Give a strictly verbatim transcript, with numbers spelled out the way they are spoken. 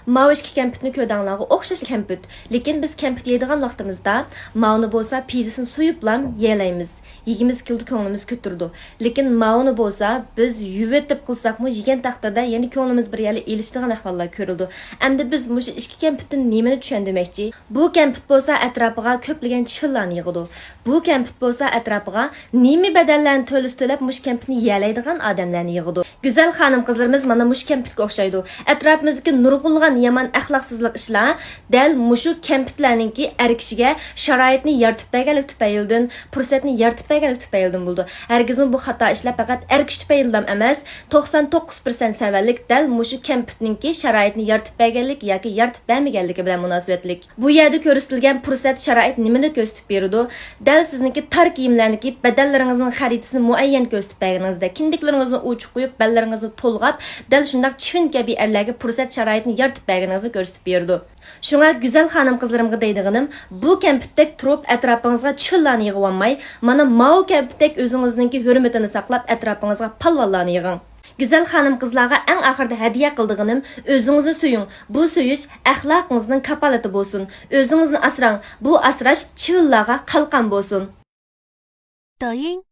ماۋۇ ئىككى كەمپۈتنى كۆردۈڭلارغۇ، ئوخشاش كەمپۈت. لېكىن بىز كەمپۈت يەيدىغان ۋاقتىمىزدا ماۋۇنى بولسا پىزىسىنى سويۇپلام يەيەلەيمىز. يېگۈمىز كېلىدۇ، كۆڭلىمىز كۆتۈرىدۇ. لېكىن ماۋۇنى بولسا بىز يۇيۇۋېتىپ قىلساقمۇ يېگەن تەقدىردە يەنە كۆڭلىمىز بىر يەرلەر ئېلىشىدىغان ئەھۋاللار كۆرۈلىدۇ. ئەمدى بىز مۇشۇ ئىككى كەمپۈتتىن نېمىنى چۈشەندۈرمەكچى؟ بۇ كەمپۈت بولسا ئەتراپىغا كۆپلىگەن چىۋىنلارنى يىغىدۇ. بۇ كەمپۈت بولسا ئەتراپىغا نېمە بەدەللەرنى تۆلىسە تۆلەپ مۇشۇ كەمپۈتنى يېيەلەيدىغان ئادەملەرنى يىغىدۇ. گۈزەل خانىم-قىزلىرىمىز مانا مۇشۇ كەمپۈتكە ئوخشايدۇ. ئەتراپىمىزدىكى نۇرغۇنلىغان يامان ئەخلاقسىزلىق ئىشلار دەل مۇشۇ كەمپۈتلەرنىڭكى ئەر كىشىگە شارائىتنى يارىتىپ بەرگەنلىك تۈپەيلىدىن، پۇرسەتنى يارىتىپ بەرگەنلىك تۈپەيلىدىن بولىدۇ. ھەرگىزمۇ بۇ خاتا ئىشلار پەقەت ئەر كىشى تۈپەيلىدىلا ئەمەس، توقسان توققۇز پىرسەنت سەۋەنلىك دەل مۇشۇ كەمپۈتنىڭكى شارائىتنى يارىتىپ بەرگەنلىك ياكى يارىتىپ بەرمىگەنلىكى بىلەن مۇناسىۋەتلىك. بۇ يەردە كۆرسىتىلگەن پۇرسەت شارائىت نېمىنى كۆرسىتىپ بېرىدۇ؟ دەل سىزنىڭكى تار كىيىملەرنىڭكى بەدەللىرىڭىزنىڭ خەرىتىسىنى مۇئەييەن كۆرسىتىپ بەرگىنىڭىزدەك، كىندىكلىرىڭىزنى ئوچۇق قويۇپ، بەللىرىڭىزنى تولغاپ، دەل شۇنداق چىۋىن كەبى ئەرلەرگە پۇرسەت شارائىتىنى يارىتىپ بەرگىنىڭىزنى كۆرسىتىپ بېرىدۇ. شۇڭا گۈزەل خانىم-قىزلىرىمغا دەيدىغىنىم، بۇ كەمپۈتتەك تۇرۇپ ئەتراپىڭىزغا چىۋىنلارنى يىغىۋالماي، مانا ماۋۇ كەمپۈتتەك ئۆزىڭىزنىڭكى ھۆرمىتىنى ساقلاپ، ئەتراپىڭىزغا پالۋانلارنى يىغىڭ. گۈزەل خانىم-قىزلارغا ئەڭ ئاخىرىدا ھەدىيە قىلىدىغىنىم، ئۆزىڭىزنى سۆيۈڭ. بۇ سۆيۈش ئەخلاقىڭىزنىڭ كاپالىتى بولسۇن. ئۆزىڭىزنى ئاسراڭ. بۇ ئاسراش چىۋىنلارغا قالقان بولسۇن. 抖音